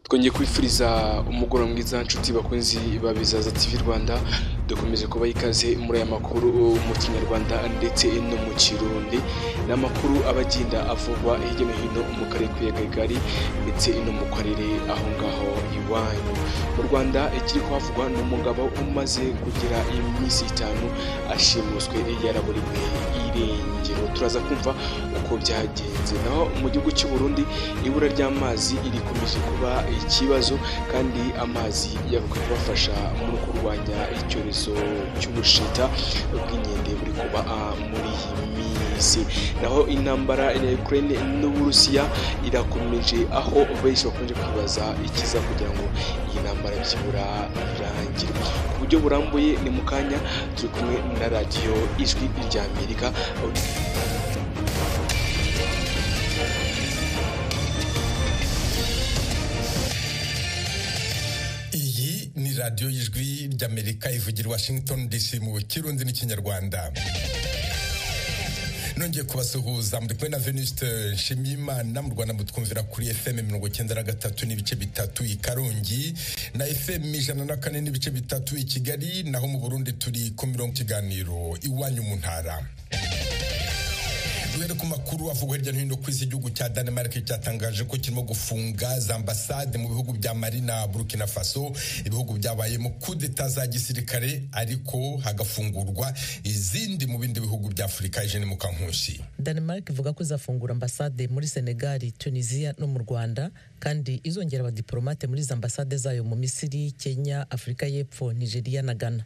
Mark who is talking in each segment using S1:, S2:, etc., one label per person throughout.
S1: Twongeye kwifuriza umugoroba mwiza nshuti bakunzi ba Bizaza TV Rwanda, dukomeje kubaha ikaze muri aya makuru mu Kinyarwanda ndetse no mu Kirundi. Ni amakuru aba agenda avugwa hirya no hino mu karere k'ibiyaga bigari ndetse no mu karere aho ngaho iwanyu. Mu Rwanda ikiri kuhavugwa ni umugabo umaze kugira iminsi 5 ashimuswe yaraburiwe irengero. Turaza kumva uko byagenze. Naho mu gihugu cy'u Burundi ibura ry'amazi irikomeje kuba ikibazo, kandi amazi yavuga kubafasha mu kurwanya icyorezo cy'ubushita bw'inkende buri kuba muri iyi minsi. Naho intambara ya Ukraine n'Uburusiya irakomeje, aho benshi bakomeje kwibaza ikiza kugira ngo iyi ntambara byibura irangire. Ku buryo burambuye ni mu kanya, turi kumwe na radiyo Ijwi rya Amerika.
S2: Ni radiyo y'Ijwi ry'Amerika ivugira Washington DC mu Kirundi n'iKinyarwanda. Nongeye kubasuhuza muri kumwe na Venuste Nshimiyimana. Mu Rwanda mutwumvira kuri FM 93.3 i Karongi na FM 104.3 i Kigali, naho mu Burundi turi ku mirongo kiganiro iwanyu mu ntara. Duhere ku makuru avugwa hirya no hino ku isi. Igihugu cya Denmark cyatangaje ko kirimo gufunga za ambasade mu bihugu bya Mali na Burkina Faso, ibihugu byabayemo kudeta za gisirikare, ariko hagafungurwa izindi mu bindi bihugu bya Afurika. Eugene Mukankusi.
S3: Denmark ivuga ko izafungura ambasade muri Senegal, Tunisia no mu Rwanda, kandi izongera abadiplomate muri za ambasade zayo mu Misiri, Kenya, Afurika y'Epfo, Nigeria na Ghana.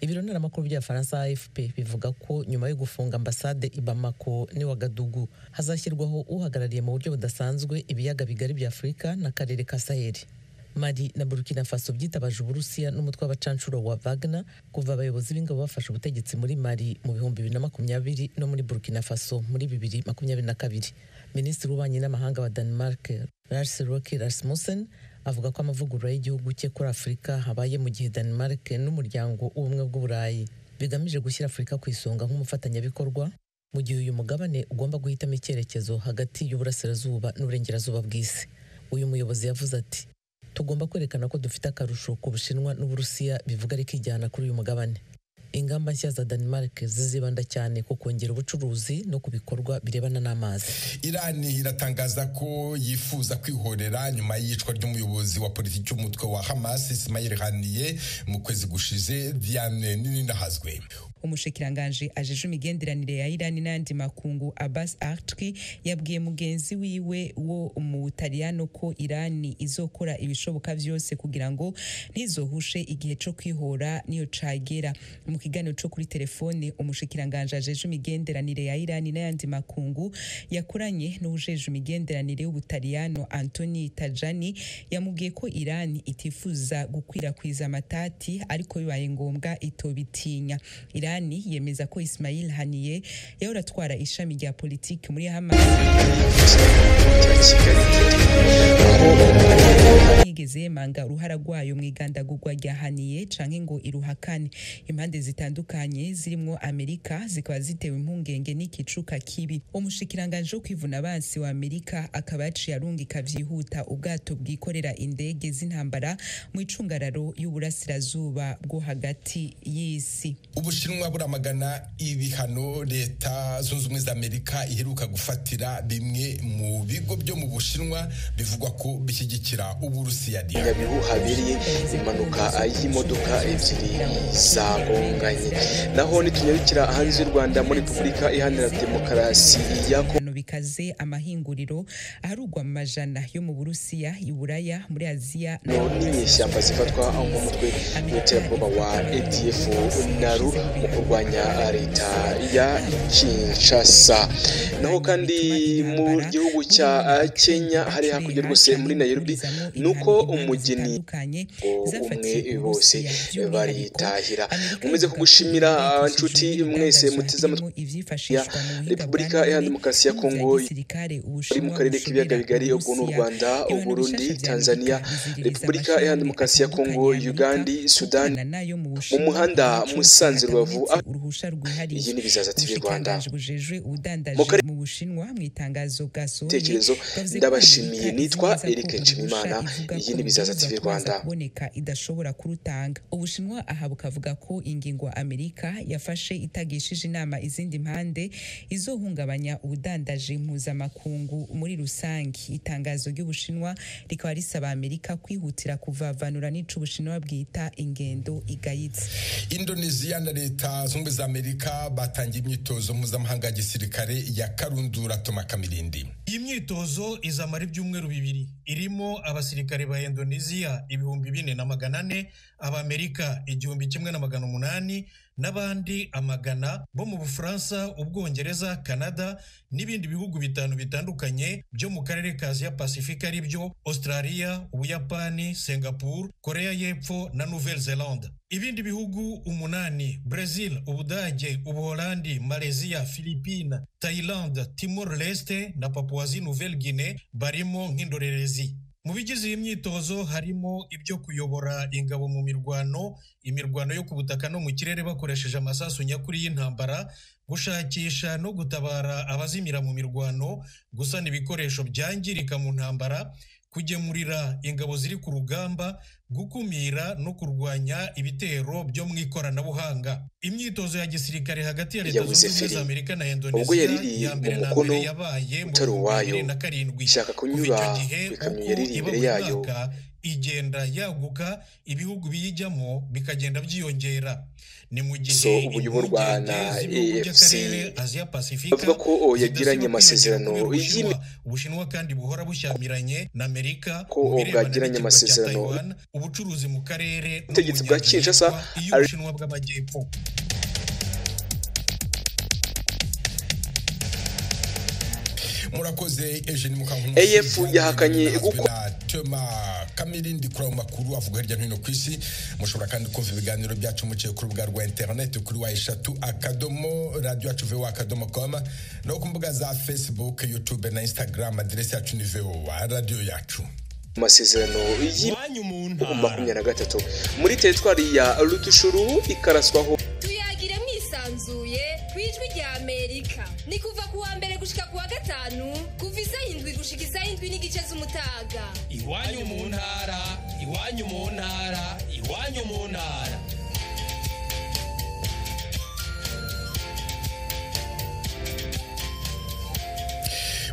S3: Ibiro ntaramakuru bya Faransa AFP bivuga ko nyuma yo gufunga ambasade i Bamako n'i Ouagadougou hazashyirwaho uhagarariye mu buryo budasanzwe ibiyaga bigari bya Afurika n'akarere ka Sahel. Mali na Burkina Faso byitabaje Uburusiya n'umutwe w'abacancuro wa Wagner kuva abayobozi b'ingabo bafashe ubutegetsi muri Mali mu 2020 no muri Burkina Faso muri 2022. Minisitiri w'Ububanyi n'Amahanga wa Denmark Lars Løkke Rasmussen avuga ko amavugurura y'igihugu cye kuri Afurika habaye mu gihe Denmark n'umuryango w'ubumwe bw'Uburayi bigamije gushyira Afurika ku isonga nk'umufatanyabikorwa, mu gihe uyu mugabane ugomba guhitamo icyerekezo hagati y'uburasirazuba n'uburengerazuba bw'isi. Uyu muyobozi yavuze ati: "Tugomba kwerekana ko dufite akarusho ku Bushinwa n'Uburusiya bivuga ariko ijyana kuri uyu mugabane." Ingamba nshya za Denmark zizibanda cyane ku kongera ubucuruzi no ku bikorwa birebana n'amazi.
S2: Irani iratangaza ko yifuza kwihorera nyuma y'iyicwa ry'umuyobozi wa politiki w'umutwe wa Hamas Ismail Haniyeh mu kwezi gushize. Diane Nininahazwe.
S4: Umushikiranganji ajeje imigenderanire ya Irani n'andi makungu Abbas Araghchi yabwiye mugenzi wiwe wo mu Butaliyano ko Irani izokora ibishoboka vyose kugira ngo ntizohushe igihe co kwihora niyo cagera. Mu kiganiro co kuri telefone, umushikiranganji ajeje imigenderanire ya Irani n'ayandi makungu yakoranye n'uwujejwe imigenderanire y'Ubutaliyano Antoni Tajani yamubwiye ko Irani itifuza gukwirakwiza amatati, ariko bibaye ngombwa itobitinya. Irani yemeza ko Ismail Haniyeh yahora atwara ishami rya politiki muri Hamas yigeze yemanga uruhara rwayo mu igandagurwa rya Haniyeh canke ngo iruhakane. Impande zitandukanye zirimwo Amerika zikaba zitewe impungenge n'ikicuka kibi. Umushikiranganji wo kwivuna abansi wa Amerika akaba yaciye arungika vyihuta ubwato bwikorera indege z'intambara mu icungararo y'uburasirazuba bwo hagati y'isi.
S2: Ubushinwa buramagana ibihano Leta Zunze Ubumwe za Amerika iheruka gufatira bimwe mu bigo byo mu Bushinwa bivugwa ko bishyigikira Uburusiya.
S1: Nyabihu habereye impanuka y'imodoka ebyiri zagonganye. Naho nitunyarukira hanze y'u Rwanda muri Repubulika Iharanira Demokarasi ya
S4: Kongo bikaze amahinguriro aharugwa amajana yo mu Burusiya, Iburaya, muri Aziya
S1: n'inyeshyamba zifatwa nk'umutwe w'iterabwoba wa ADF NALU mu kurwanya leta ya Kinshasa. Naho kandi mu gihugu cya Kenya hari hakurya rwose muri Nairobi nuko umugeni umwe bose baritahira. Mumaze kugushimira nshuti mwese muteze amatwi ya Repubulika Iharanira Demokarasi ya Kongo iri mu karere k'ibiyaga bigari, ubwo n'u Rwanda, Uburundi, Tanzania, Repubulika Iharanira Demokarasi ya Kongo, Uganda, Sudani, mu muhanda Musanze Rubavu. Iyi ni Bizaza TV Rwanda.
S4: Mu karere mu Bushinwa mu itangazo bwasohoye
S1: Tekerezo, ndabashimiye, nitwa Eric Nshimimana. Iyi ni Bizaza TV Rwanda.
S4: Kuboneka idashobora kurutanga. Ubushinwa aha bukavuga ko ingingo Amerika yafashe itagishije inama izindi mpande izohungabanya ubudandaji mpuzamakungu muri rusange. Itangazo ry'Ubushinwa rikaba risaba Amerika kwihutira kuvavanura n'ico Ubushinwa bwita ingendo igayitse.
S2: Indonesia na Leta Zunze Ubumwe za Amerika batangiye imyitozo mpuzamahanga ya gisirikare ya Karundura. Toma Kamirindi.
S5: Iyi myitozo izamara ibyumweru 2, irimo abasirikare ba Indonesia 2400, Abamerika 1800 n'abandi amagana bo mu Bufaransa, Ubwongereza, Canada n'ibindi bihugu 5 bitandukanye byo mu karere ka Asia Pacific, ari byo Australia, Ubuyapani, Singapore, Korea y'Epfo na Nouvelle-Zélande. Ibindi bihugu 8, Brazil, Ubudage, Ubuholandi, Malaysia, Philippines, Thailand, Timor Leste na Papouasie Nouvelle-Guinée barimo nk'indorerezi. Mu bigize iyi myitozo harimo ibyo kuyobora ingabo mu mirwano, imirwano yo ku butaka no mu kirere bakoresheje amasasu nyakuri y'intambara, gushakisha no gutabara abazimira mu mirwano, gusana ibikoresho byangirika mu ntambara, kugemurira ingabo ziri ku rugamba, gukumira no kurwanya ibitero byo mu ikoranabuhanga. Imyitozo ya gisirikare hagati ya Leta Zunze Ubumwe za Amerika na Indonesia ya mbere na mbere yabaye mu 2007.
S1: Ishaka kunyura ku ikamyo yari iri imbere yayo,
S5: igenda yaguka, ibihugu biyijyamo bikagenda byiyongera. Ni mu gihe
S1: ubuyoborwa na AFC bavuga ko yagiranye amasezerano
S5: Ubushinwa kandi buhora bushyamiranye na Amerika
S1: ko bwagiranye amasezerano
S5: ubucuruzi mu karere
S1: ubutegetsi bwa Kinshasa
S5: y'Ubushinwa bw'Amajyepfo.
S2: Murakoze Eugene Mukankusi.
S1: AF yahakanye
S2: gukora Toma Kamirindi kuri ayo makuru avuga hirya no hino ku isi. Mushobora kandi kumva ibiganiro byacu muciye ku rubuga rwa internet kuri w3 radio yacu voa.com no ku mbuga za Facebook, YouTube na Instagram. Adresse yacu ni VOA radio yacu.
S1: Amasezerano y'23 muri teritwari ya Rutushuru ikaraswaho.
S6: Tuyagire mwisanzuye kwijwi rya Amerika ni kuva kuwa mbere gushika kuwa gatanu, kuva isaha 7 gushika isaha 7:30 z'umutaga.
S7: Iwanyu mu ntara, iwanyu mu ntara, iwanyu mu ntara.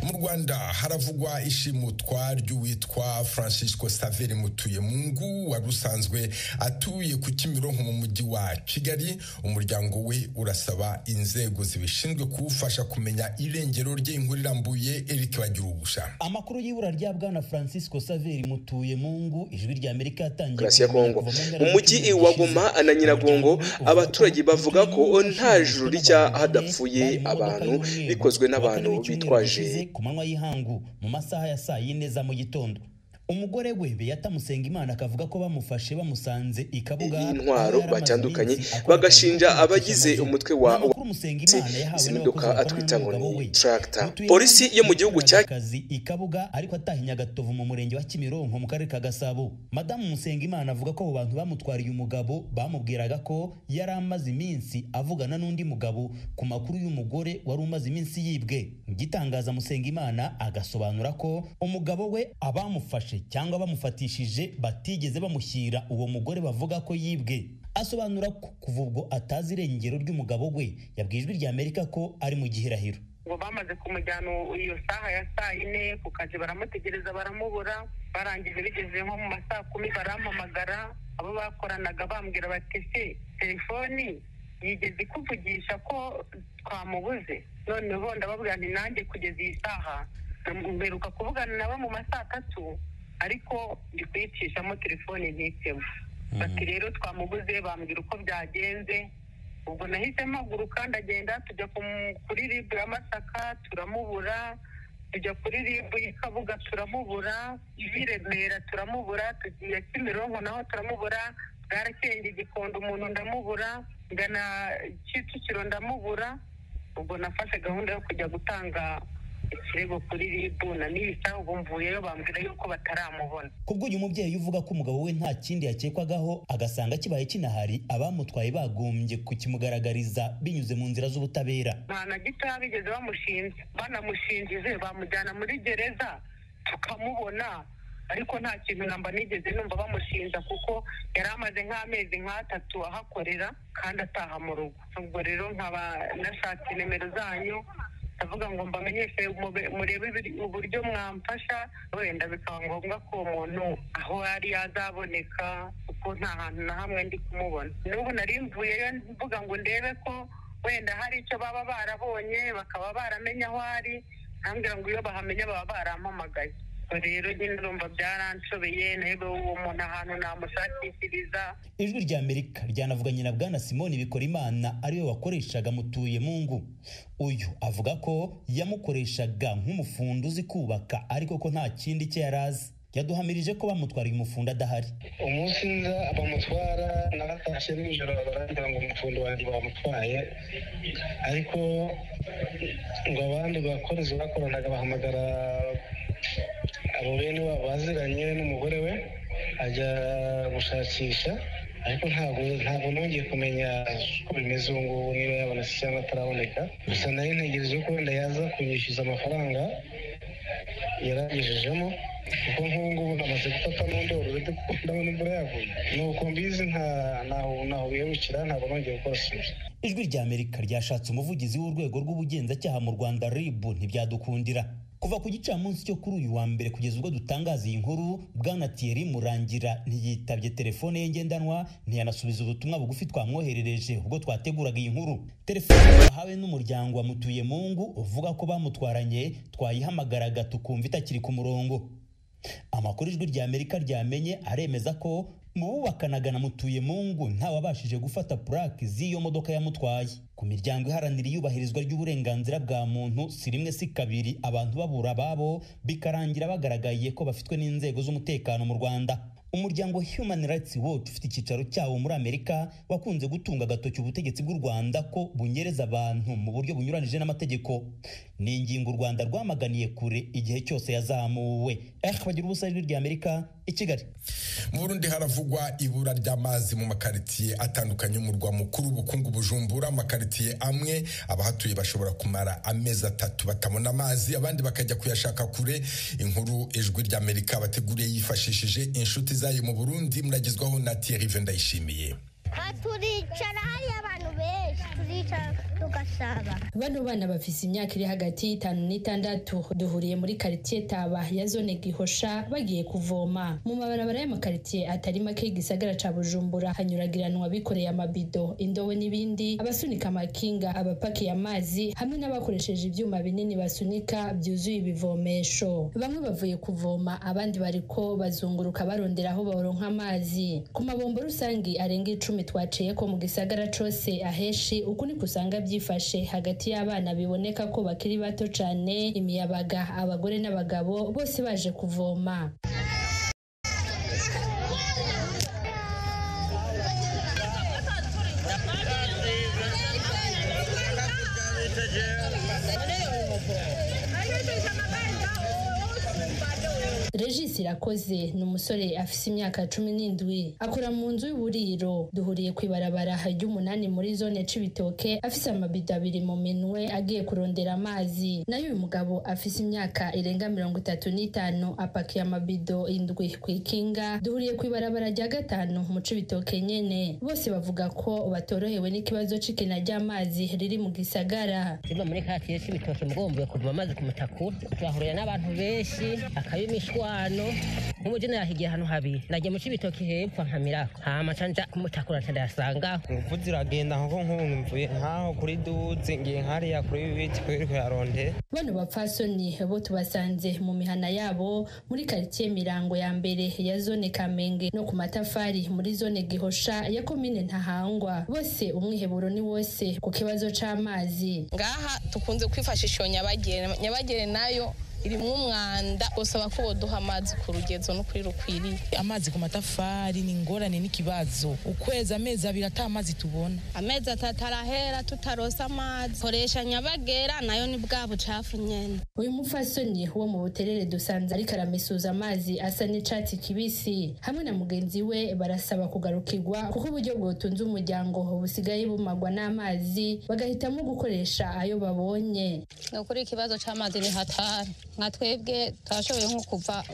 S2: Mu Rwanda haravugwa ishimutwa ry'uwitwa Francisco Saveri Mutuyemungu wari usanzwe atuye ku Kimironko mu mujyi wa Kigali. Umuryango we urasaba inzego zibishinzwe kuwufasha kumenya irengero rye. Inkuru irambuye Eric Bagirugusha.
S8: Amakuru y'ibura rya bwana Francisco Saveri Mutuyemungu Ijwi rya Amerika yatangiye
S1: ya Kongo mu mujyi wa Goma na Nyiragongo, abaturage bavuga ko nta juru ricya hadapfuye abantu bikozwe n'abantu bitwaje
S8: ku manywa y'ihangu mu masaha ya saa 4 za mu gitondo. Umugore we Beata Musengimana akavuga ko bamufashe bamusanze ikabuga
S1: intwaro batandukanye, bagashinja abagize umutwe wa izi modoka atwita ngo ni tractor. Polisi yo mu gihugu cya
S8: kazi ikabuga ariko atahinya Gatovu mu murenge wa Kimironko mu karere ka Gasabo. Madamu Musengimana avuga ko abo bantu bamutwariye umugabo bamubwiraga ko yari amaze iminsi avugana n'undi mugabo ku makuru y'umugore wari umaze iminsi yibwe. Gitangaza Musengimana agasobanura ko umugabo we abamufashe cyangwa bamufatishije batigeze bamushyira uwo mugore bavuga ko yibwe. Asobanura ko kuva ubwo atazi irengero ry'umugabo we. Yabwiye Ijwi rya Amerika ko ari mu gihirahiro.
S9: Ngo bamaze kumujyana iyo saha ya saa 4 ku kazi, baramutegereza baramubura. Barangije bigeze nko mu masaa 10 barampamagara, abo bakoranaga bambwira bati se telefoni yigeze kuvugisha ko twamubuze. Noneho ndababwira nti nanjye kugeza iyi saha mperuka kuvugana nabo mu masaa 3 ariko ndi kuyicishamo telefone ntitemo. Bati rero twamubuze, bambwira uko byagenze. Ubwo nahise mpaguruka ndagenda tujya kuri RIB ya Masaka turamubura, tujya kuri RIB y'Ikabuga turamubura, i Remera turamubura, tugiye Kimironko naho turamubura, Bwarakenge Gikondo umuntu ndamubura, ngana Kicukiro ndamubura. Ubwo nafashe gahunda yo kujya gutanga Ikirego kuri RIB na n'iyi saha ubu mvuyeyo bambwira yuko bataramubona.
S8: Kubwo uyu mubyeyi uvuga ko umugabo we nta kindi yakekwagaho, agasanga kibaye kinahari abamutwaye bagombye kukimugaragariza binyuze mu nzira z'ubutabera.
S9: Nta na gitoya bigeze bamushinja, banamushinjije bamujyana muri gereza tukamubona, ariko nta kintu namba nigeze numva bamushinja, kuko yari amaze nk'amezi nk'atatu ahakorera kandi ataha mu rugo. Ubwo rero nkaba nashatse nimero zanyu, ndavuga ngo mbamenyeshe murebe uburyo mwamfasha, wenda bikaba ngombwa ko uwo muntu aho yari yazaboneka, kuko nta hantu na hamwe ndi kumubona. N'ubu nari mvuyeyo mvuga ngo ndebe ko wenda hari icyo baba barabonye bakaba baramenya aho ari, nkambwira ngo iyo bahamenya baba barampamagaye. Rero nyine urumva byaranshobeye, nawe uwo muntu ahantu namushakishiriza.
S8: Ijwi rya Amerika ryanavuganye na Bwana Simoni Bikorimana, ariwe wakoreshaga Mutuyemungu. Uyu avuga ko yamukoreshaga nk'umufundi uzi kubaka, ariko ko nta kindi cye yari azi. Yaduhamirije ko bamutwariye umufundi adahari.
S10: Umunsi nza bamutwara naratashye nijoro, barambwira ngo umufundi wanjye bamutwaye, ariko ngo abandi bakozi bakoranaga bahamagara abo bene wabo baziranye n'umugore we, ajya gushakisha, ariko ntabwo nongeye kumenya uko bimeze ubu ngubu, niba yabonetse cyangwa ataraboneka. Gusa nari ntegereje ko wenda yaza kunyishyuza amafaranga yaragejejemo, kuko nk'ubu ngubu namaze gufata n'undi ururete, kuko ndabona imvura yaguye. Nuko mbizi ntaho bihemukira, ntabwo nongeye gukora suri.
S8: Ijwi rya Amerika ryashatse umuvugizi w'urwego rw'ubugenzacyaha mu Rwanda RIB, ntibyadukundira. Kuva ku gicamunsi cyo kuri uyu wa mbere kugeza ubwo dutangaza iyi nkuru, Bwana Thierry Murangira ntiyitabye telefone ye ngendanwa, ntiyanasubiza ubutumwa bugufi twamwoherereje ubwo twateguraga iyi nkuru. Telefone bahawe n'umuryango wa Mutuyemungu uvuga ko bamutwaranye twayihamagaraga tukumva itakiri ku murongo. Amakuru Ijwi rya Amerika ryamenye aremeza ko mu bubakanaga na Mutuyemungu ntawabashije gufata purake z'iyo modoka yamutwaye. Ku miryango iharanira iyubahirizwa ry'uburenganzira bwa muntu, si rimwe si kabiri abantu babura ababo bikarangira bagaragaye ko bafitwe n'inzego z'umutekano mu Rwanda. Umuryango Human Rights Watch ufite icyicaro cyawo muri Amerika wakunze gutunga agatoki ubutegetsi bw'u Rwanda ko bunyereza abantu mu buryo bunyuranije n'amategeko. Ni ingingo u Rwanda rwamaganiye kure igihe cyose yazamuwe. Bagira ubusa, Ijwi rya Amerika i Kigali.
S2: Mu Burundi haravugwa ibura ry'amazi mu makaritiye atandukanye y'umurwa mukuru w'ubukungu Bujumbura. Amakaritiye amwe abahatuye bashobora kumara amezi 3 batabona amazi, abandi bakajya kuyashaka kure. Inkuru Ijwi rya Amerika bateguriye yifashishije inshuti zayo mu Burundi, muragezwaho na Thierry Vendayishimiye.
S11: Turicara hari abantu benshi, turicara tugasaba.
S12: Bano bana bafise imyaka iri hagati y'5 n'6, duhuriye muri quartier Taba ya zone Gihosha bagiye kuvoma. Mu mabarabara y'amakaritiye atari make y'igisagara ca Bujumbura hanyuragiranwa bikoreye amabido, indobo n'ibindi, abasunika amakinga, abapakiye amazi hamwe n'abakoresheje ivyuma binini basunika byuzuye ibivomesho. Bamwe bavuye kuvoma, abandi bariko bazunguruka barondera aho baronka amazi. Ku mabombo rusangi arenga 10 twaciye ko mu gisagara cose, aheshi uku niko usanga byifashe hagati y'abana biboneka ko bakiri bato cane, imiyabaga, abagore n'abagabo bose baje kuvoma. Regis Irakoze ni umusore afise imyaka 17, akora mu nzu y'uburiro. Duhuriye kw'ibarabara ry'umunani muri zone Cibitoke, afise amabido 2 mu minwe agiye kurondera amazi. Nayo uyu mugabo afise imyaka irenga 35 apakiye amabido 7 kw'ikinga. Duhuriye kw'ibarabara rya 5 mu Cibitoke nyene. Bose bavuga ko batorohewe n'ikibazo c'ikena ry'amazi riri mu gisagara.
S13: Tuba muri quartier Cibitoke mugombuye kuvoma amazi ku Mutakura, turahurira n'abantu benshi akabimishwa. Nk'ubu nahigiye ahantu habiri, nagiye mu Cibitoke hepfo nkamirako, hama nca kumutakura nca ndayasangaho.
S14: Ingufu ziragenda nkuko nk'ubu mvuye nkaho kuri duze ngiye nkariya kuri biti kuri kuyarondera.
S12: Bano bapfasoni bo tubasanze mu mihana yabo muri quartier Mirango ya mbere ya zone Kamenge no ku Matafari muri zone Gihosha ya komine Ntahangwa. Bose umwiheburo ni wose ku kibazo c'amazi.
S15: Ngaha tukunze kwifashisha iyo Nyabagere, Nyabagere nayo Irimwo umwanda, usaba ko boduha amazi ku rugezo no kuri rukwiriye.
S16: Amazi ku matafari ni ingorane n'ikibazo. Ukwezi, amezi 2 ata amazi tubona.
S17: Amezi 3 arahera tutarosa amazi. Koresha Nyabagera nayo ni bwa bucafu nyene.
S12: Uyu mupfasoni wo mu Buterere dusanze ariko aramisuza amazi asa n'icatsi kibisi hamwe na mugenzi we, barasaba kugarukirwa kuko uburyo bwotunze umuryango busigaye bumagwa n'amazi, bagahitamo gukoresha ayo babonye.
S18: Ni ukuri ikibazo c'amazi ni hatari. Nka twebwe twashoboye nko kuva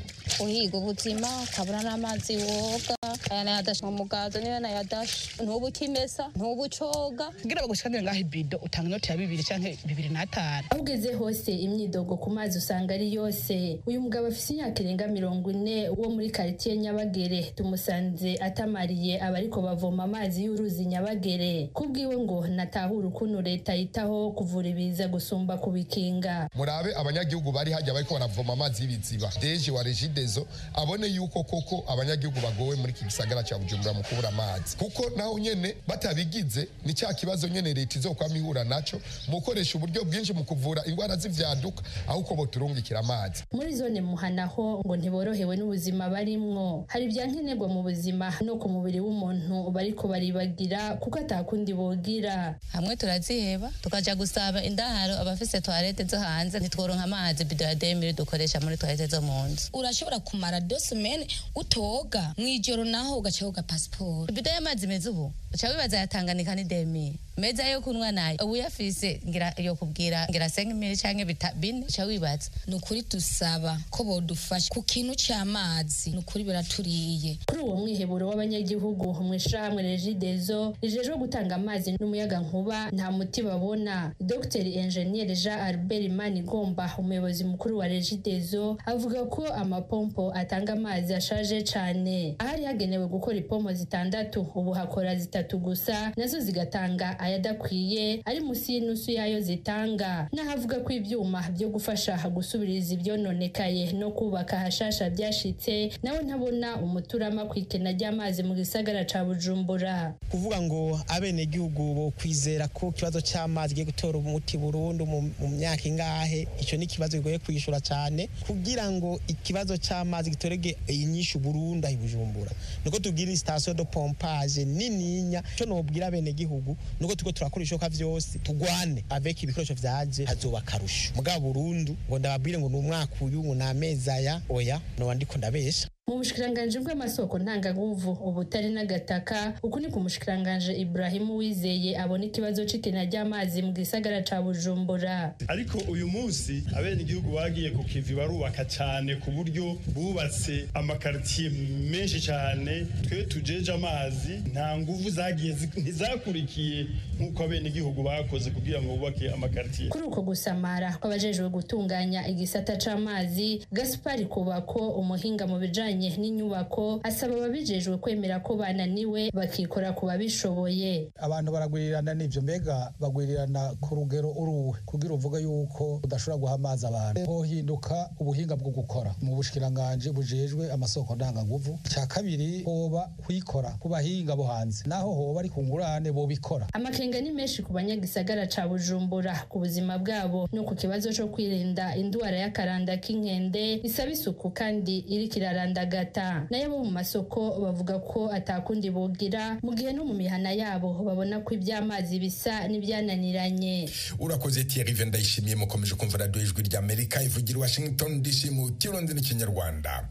S18: uhiga ubuzima, ukabura n'amazi woga, aya nayadashe mu mugazo, niyo nayadashe, ntubu ukimesa, ntubu ucoga.
S19: Kugira bagushikanire ngaho ibido utanga inoti ya 2 canke 2.5.
S12: Aho ugeze hose imyidogo ku mazi usanga ari yose. Uyu mugabo afise imyaka irenga 40 wo muri quartier Nyabagere tumusanze atamariye abariko bavoma amazi y'uruzi Nyabagere. Kubwiwe ngo natahura ukuntu leta yitaho kuvura ibiza gusumba kubikinga.
S20: Murabe abanyagihugu bari hajya bariko baravoma amazi y'ibiziba. Deje wa Regideso abone yuko koko abanyagihugu bagowe muri iki gisagara ca Bujumbura mu kubura amazi, kuko naho nyene batabigize ni cya kibazo nyene leta izokwama ihura naco mu gukoresha uburyo bwinshi mu kuvura ingwara z'ivyaduka, aho uko boturungikira amazi.
S12: Muri zone Muhanaho ngo ntiborohewe n'ubuzima barimwo, hari ibyankenerwa mu buzima no ku mubiri w'umuntu bariko baribagira kuko atakundi bogira.
S18: Hamwe turaziheba tukaja gusaba indaharo abafise toilette zo hanze, ntitworonka amazi bido ya 2000 dukoresha muri toilette zo mu nzu.
S21: Urashobora kumara 2 semaines utoga, mwijoro naho ugaca woga passport.
S18: Bido y'amazi meza ubu uca wibaza ya Tanganyika ni 2000, meza yo kunywa nayo ubu yafise ngira yo kubwira ngira 5000 canke 4 uca wibaza.
S21: Ni ukuri dusaba ko bodufasha ku kintu c'amazi, ni ukuri biraturiye.
S12: Kuri uwo mwiheburo w'abanyagihugu mw'ishirahamwe Regideso rijejwe gutanga amazi n'umuyaga nkuba nta muti babona. Dr Engineer Jean Albert Manigomba, umuyobozi mukuru wa Regideso, avuga ko amapompo atanga amazi ashaje cane. Ahari hagenewe gukora ipompo 6 ubu hakora 3 gusa, nazo zigatanga ayadakwiye ari musi y'inusu yayo zitanga. N'ahavuga ko ivyuma byo gufasha gusubiriza ivyononekaye no kubaka hashasha byashitse, nawe ntabona umuturama kwikena ry'amazi mu gisagara ca Bujumbura.
S22: Kuvuga ngo abenegihugu bo kwizera ko ikibazo c'amazi giye gutora umuti burundu mu myaka ingahe, ico ni ikibazo kigoye kwishura cane. Kugira ngo ikibazo c'amazi gitorege inyishu burundu ahi Bujumbura, nuko tugira station de pompage nininya. Ico nobwira abenegihugu nuko tuko turakora ishoka vyose tugwane avec ibikoresho vyaje, hazoba karusho. Mugabo burundu ngo ndababwire ngo ni umwaka uyu ngo n'amezi aya, oya noba ndiko ndabesha.
S12: Mu bushikiranganji bw'amasoko ntanganguvu, ubutare n'agataka, uku ni ku mushikiranganji Ibrahim Uwizeye abona ikibazo c'ikena ry'amazi mu gisagara ca Bujumbura.
S23: Ariko uyu munsi abenegihugu bagiye ku kivi barubaka cane ku buryo bubatse amakartier menshi cane. Twe tujeje amazi nta nguvu zagiye ntizakurikiye nk'uko abenegihugu bakoze kugira ngo bubake amakartier.
S12: Kuri uko gusamara kw'abajejwe gutunganya igisata c'amazi, Gaspari Kubako, umuhinga mu bijanye n'inyubako, asaba ababijejwe kwemera ko bananiwe bakikora ku babishoboye.
S24: Abantu baragwirirana n'ivyo, mbega bagwirirana ku rugero uruwe kugira uvuge yuko udashobora guha amazi abantu. Hohinduka ubuhinga bwo gukora mu bushikiranganji bujejwe amasoko ndanganguvu. Cya kabiri hoba kwikora ku bahinga bo hanze, naho hoba ari ku ngurane bobikora.
S12: Amakenga ni menshi ku banyagisagara ca Bujumbura ku buzima bwabo no ku kibazo co kwirinda indwara y'akaranda k'inkende isaba isuku kandi iriko iraranda gata. Nayo bo mu masoko bavuga ko atakundi bogira mu gihe no mu mihana yabo babona ko iby'amazi bisa n'ibyananiranye.
S2: Urakoze Thierry Vendayishimiye. Mukomeje kumva radio Ijwi rya Amerika ivugira Washington DC mu Kirundi n'iKinyarwanda.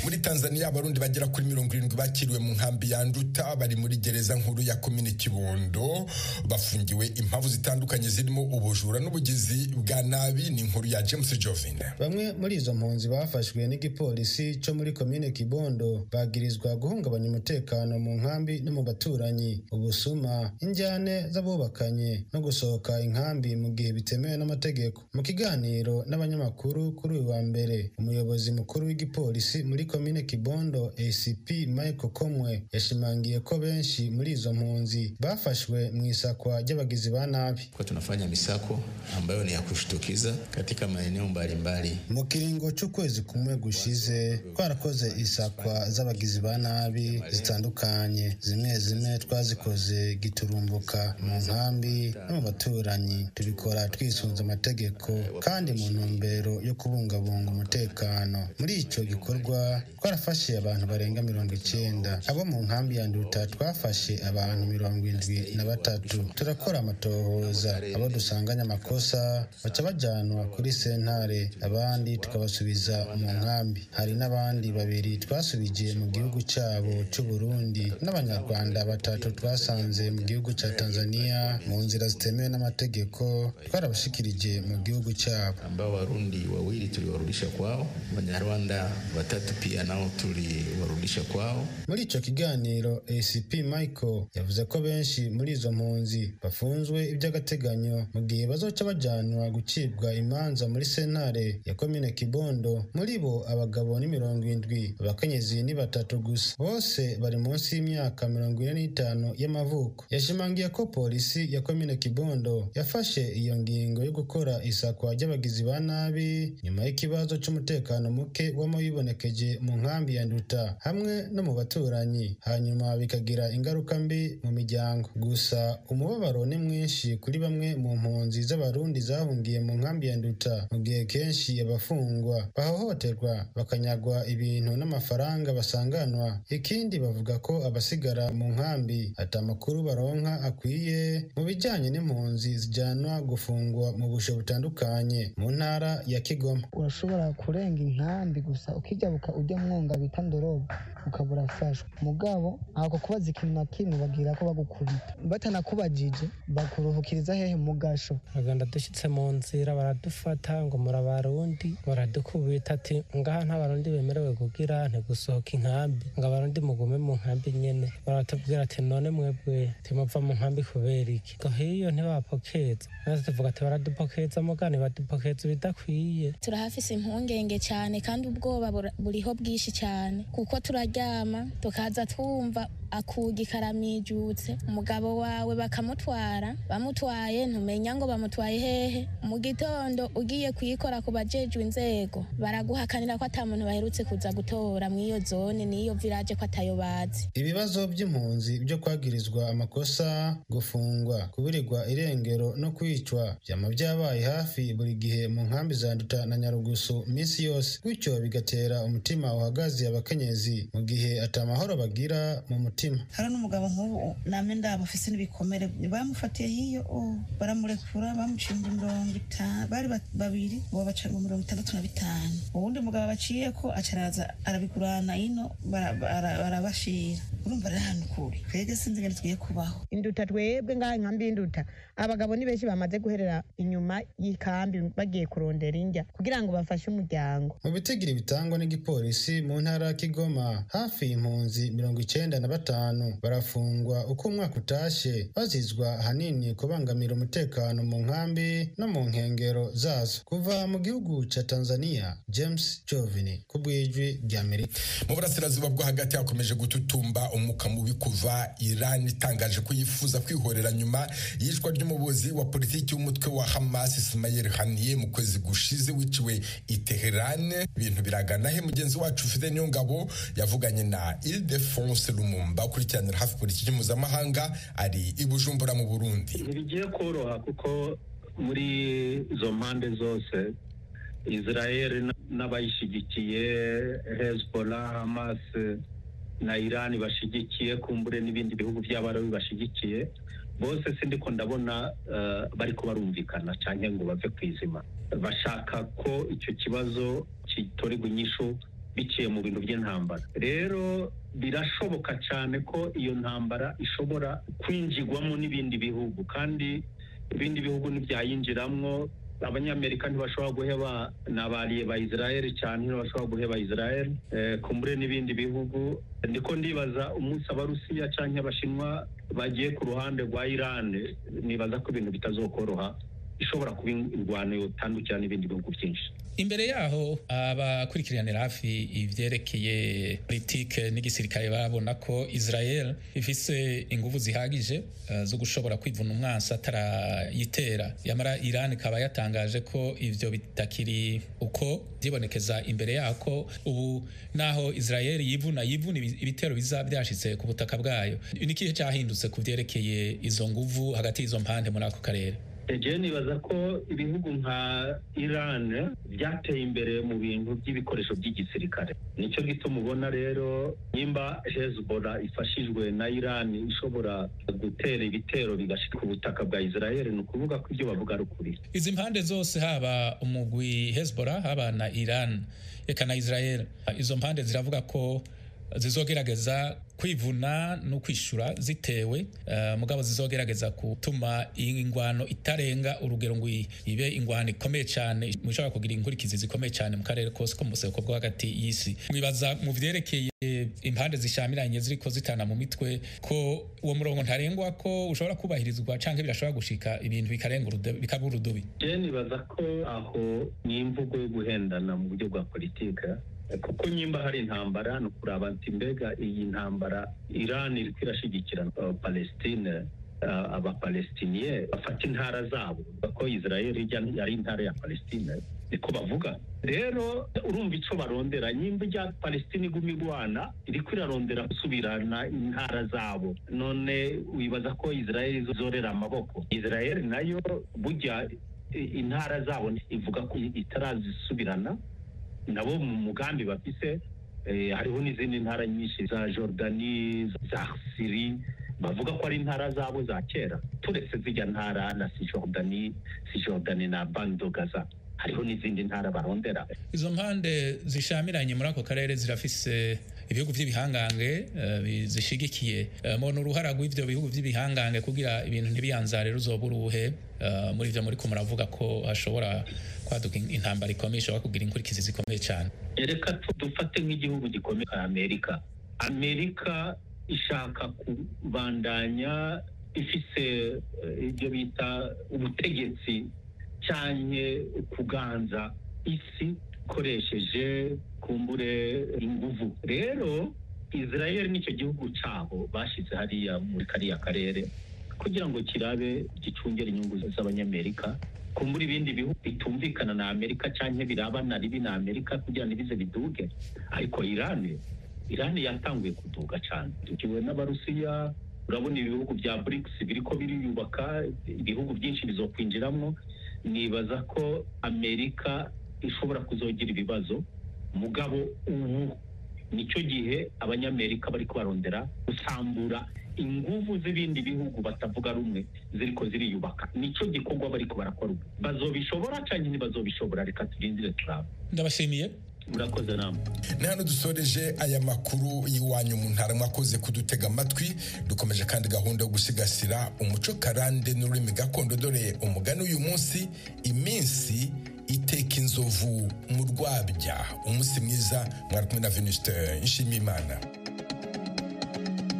S2: Muri Tanzania abarundi bagera kuri 70 bakiriwe mu nkambi ya Nduta bari muri gereza nkuru ya komine Kibondo, bafungiwe impamvu zitandukanye zirimo ubujura n'ubugizi bwa nabi. Ni inkuru ya James Jovin.
S25: Bamwe muri izo mpunzi bafashwe n'igipolisi cyo muri komine Kibondo bagirizwa guhungabanya umutekano mu nkambi no mu baturanyi, ubusuma, injyane z'abubakanye no gusohoka inkambi mu gihe bitemewe n'amategeko. Mu kiganiro n'abanyamakuru kuri uyu wa mbere, umuyobozi mukuru w'igipolisi muri komine Kibondo ACP Michael Komwe yashimangiye ko benshi muri izo mpunzi bafashwe mu isakwa ry'abagizi ba nabi.
S3: Kwa tunafanya misako ambayo ni ya kushtukiza katika maeneo mbalimbali.
S25: Mu kiringo c'ukwezi kumwe gushize twarakoze isakwa z'abagizi ba nabi zitandukanye, zimwe zimwe twazikoze giturumbuka mu nkambi no mu baturanyi, tubikora twisunze amategeko kandi mu ntumbero yo kubungabunga umutekano. Muri ico gikorwa twarafashe abantu barenga 90. Abo mu nkambi ya Nduta twafashe abantu 73. Turakora amatohoza, abo dusanganye amakosa baca bajanwa kuri sentare, abandi tukabasubiza mu nkambi. Hari n'abandi 2 twasubije mu gihugu cyabo cy'u Burundi, n'Abanyarwanda 3 twasanze mu gihugu cya Tanzania mu nzira zitemewe n'amategeko, twarabashikirije mu gihugu cyabo.
S3: Ambao Warundi 2 tuliwarudisha kwao, Wanyarwanda 3 pia nao tuliwarudisha kwao.
S25: Muri ico kiganiro ACP Michael yavuze ko benshi muri izo mpunzi bafunzwe iby'agateganyo mu gihe bazoca bajanwa gucibwa imanza muri sentare ya komine Kibondo. Muri bo abagabo ni 70, abakenyezi ni 3 gusa, bose bari munsi y'imyaka 45 y'amavuko. Yashimangiye ko polisi ya komine Kibondo yafashe iyo ngingo yo gukora isakwa ry'abagizi ba nabi nyuma y'ikibazo c'umutekano muke wamabibonekeje mu nkambi ya Nduta hamwe no mu baturanyi, hanyuma bikagira ingaruka mbi mu miryango. Gusa umubabaro ni mwinshi kuri bamwe mu mpunzi z'Abarundi zahungiye mu nkambi ya Nduta, mu gihe kenshi abafungwa bahohoterwa bakanyagwa ibintu n'amafaranga basanganwa. Ikindi bavuga ko abasigara mu nkambi ata makuru baronka akwiye mu bijyanye n'impunzi zijanwa gufungwa mu busho butandukanye mu ntara ya Kigoma.
S4: Urashobora kurenga inkambi gusa ukijabuka ujya mwonga bita Ndorobo ukabura urafashwe, mugabo ako kubaza ikintu na kimwe bagira ko bagukubita, batanakubajije bakuruhukiriza hehe mu gasho.
S5: Baganda dushitse mu nzira baradufata ngo murabarundi, baradukubita ati ngaha nta barundi bemerewe kugira ntigusohoka inkambi, ngo abarundi mugume mu nkambi nyene. Baratubwira ati none mwebwe timuva mu nkambi kubera iki? Ngo hiyo ntibapokeza, natwe tuvuga ati baradupokeza mugani badupokeza ibidakwiye.
S17: Turahafise impungenge cyane kandi ubwoba buriho bwinshi cyane, kuko turaryama tukaza twumva akugi karamijutse, umugabo wawe bakamutwara, bamutwaye ntumenya ngo bamutwaye hehe. Mu gitondo ugiye kuyikora ku bajejwe inzego baraguhakanira ko ata muntu baherutse kuza gutora mw'iyo zone n'iyo village ko atayo bazi.
S25: Ibibazo by'impunzi byo kwagirizwa amakosa, gufungwa, kuburirwa irengero no kwicwa byama byabaye hafi buri gihe mu nkambi za Nduta na Nyarugusu minsi yose, gutyo bigatera umutima uhagaze abakenyezi mu gihe atamahoro bagira mu mutima.
S6: Hari n'umugabo nk'ubu namwe ndaba afise n'ibikomere, bamufatiye hiyo baramurekura, bamuciye 50, bari babiri bo baca 65. Uwundi mugabo baciye ko acaraza arabigurana ino barabashira. Urumva ari ahantu kure, twebwe sinzi ingene tugiye kubaho.
S7: Induta twebwe ngaha inkambi y'Induta abagabo ni benshi bamaze guherera inyuma y'ikambi bagiye kurondera indya kugira ngo bafashe umuryango.
S25: Mu bitigiri bitangwa n'igipolisi mu ntara ya Kigoma, hafi impunzi 95 barafungwa uko umwaka utashe, bazizwa ahanini kubangamira umutekano mu nkambi no mu nkengero zazo. Kuva mu gihugu ca Tanzania, James Jovini ku bw'Ijwi ry'Amerika.
S2: Mu burasirazuba bwo hagati hakomeje gututumba umuka mubi kuva Iran itangaje ko yifuza kwihorera nyuma yicwa ry'umuyobozi wa politiki w'umutwe wa Hamas Ismail Haniyeh mu kwezi gushize wiciwe i Tehran. Ibintu biragana he? Mugenzi wacu Fidel Niyongabo yavuganye na Ildefonse Lumumba ukurikiranira hafi politiki mpuzamahanga ari i Bujumbura mu Burundi.
S26: Ntibigiye koroha kuko muri izo mpande zose Israel n'abayishyigikiye, Hezbollah, Hamas na Iran bashigikiye, kumbure n'ibindi bihugu by'Abarabu bashigikiye, bose sindiko ndabona bariko barumvikana canke ngo bave kwizima. Bashaka ko icyo kibazo kitorerwa inyishu biciye mu bintu by'intambara. Rero birashoboka cyane ko iyo ntambara ishobora kwinjigwamo n'ibindi bihugu, kandi ibindi bihugu ntibyayinjiramwo. Abanyamerika ntibashobora guheba n'abariye ba Israel cyane, ntibashobora guheba Israel, kumbure n'ibindi bihugu. Ndiko ndibaza umunsi Abarusiya canke Abashinwa bagiye ku ruhande rwa Iran, nibaza ko ibintu bitazokoroha Ishobora kuba ingwano yotandukira n'ibindi bihugu byinshi.
S1: Imbere yaho, abakurikiranira hafi ivyerekeye politike n'igisirikare babona ko Israel ifise inguvu zihagije zo gushobora kwivuna umwansi atarayitera. Yamara Iran ikaba yatangaje ko ivyo bitakiri uko vyibonekeza imbere yako. Ubu naho Israel yivuna ibitero biza vyashitse ku butaka bwayo. Ni ikihe cahindutse ku vyerekeye izo nguvu hagati y'izo mpande muri ako karere?
S26: Eje nibaza ko ibihugu nka Iran byateye imbere mu bintu by'ibikoresho by'igisirikare. Nicyo gituma ubona rero nimba Hezbollah ifashijwe na Iran ishobora gutera ibitero bigashika ku butaka bwa Israel, ni ukuvuga ko ibyo bavuga ari ukuri.
S1: Izi mpande zose, haba umugwi Hezbollah, haba na Iran, eka na Israel, izo mpande ziravuga ko zizogerageza kwivuna no kwishura zitewe, mugabo zizogerageza gutuma ingwano itarenga urugero ngo ibe ingwano ikomeye cyane mushobora kugira inkurikizi zikomeye cyane mu karere kose ko mu buseruko bwo hagati y'isi. Mwibaza mu vyerekeye impande zishamiranye ziriko zitana mu mitwe ko uwo murongo ntarengwa ko ushobora kubahirizwa, canke birashobora gushika ibintu bikarenga bikaba urudubi?
S26: Je nibaza ko aho ni imvugo yo guhendana mu buryo bwa politika, kuko nyimba hari intambara ni ukuraba nti mbega iyi ntambara Iran iriko irashigikira Palestine, Abapalestiniye bafata intara zabo, ko Israel ijya ari intara ya Palestine, niko bavuga. Rero urumva ico barondera, nyimba ijya Palestine iguma igwana iriko irarondera gusubirana intara zabo, none wibaza ko Israel izorera amaboko? Israel nayo burya intara zabo ivuga ko itarazisubirana nabo mu mugambi bafise. Hariho n'izindi ntara nyinshi za Jordani, za Syrie, bavuga ko ari intara zabo za kera, turetse zijya ntara na Cisjordanie na Bande de Gaza, hariho n'izindi ntara barondera.
S1: Izo mpande zishamiranye muri ako karere zirafise ibihugu vy'ibihangange zishigikiye. Mubona uruhara rw'ivyo bihugu vy'ibihangange kugira ibintu ntibiyanzare ruzoba uruhe muri ivyo muriko muravuga ko hashobora kwaduka intambara ikomeye ishobora kugira inkurikizi zikomeye cyane?
S26: Reka dufate nk'igihugu gikomeye nka Amerika. Amerika ishaka kubandanya ifise ibyo bita ubutegetsi canke kuganza isi ikoresheje kumbure inguvu. Rero Israel nicyo gihugu cabo bashize hariya muri kariya karere kugira ngo kirabe gicungere inyungu z'Abanyamerika, kumbura ibindi bihugu bitumvikana na Amerika canke birabana ribi na Amerika kugira ntibize biduge. Ariko Iran yatanguye kuduga cane tukiwe n'Abarusiya. Urabona ibihugu bya BRICS biriko biriyubaka, ibihugu byinshi bizokwinjiramwo. Nibaza ko Amerika ishobora kuzogira ibibazo, mugabo ubu nicyo gihe Abanyamerika bariko barondera gusambura inguvu z'ibindi bihugu batavuga rumwe ziriko ziriyubaka. Nico gikorwa bariko barakora ubu. Bazobishobora canke ntibazobishobora? Reka turindire turabe.
S1: Ndabashimiye.
S26: Murakoze namwe.
S2: Ni hano dusoreje aya makuru y'iwanyu mu ntara. Mwakoze kudutega amatwi. Dukomeje kandi gahunda yo gusigasira umuco karande n'ururimi gakondo. Dore umugani uyu munsi: iminsi iteka inzovu mu rwabya. Umunsi mwiza, mwari kumwe na Venuste Nshimiyimana.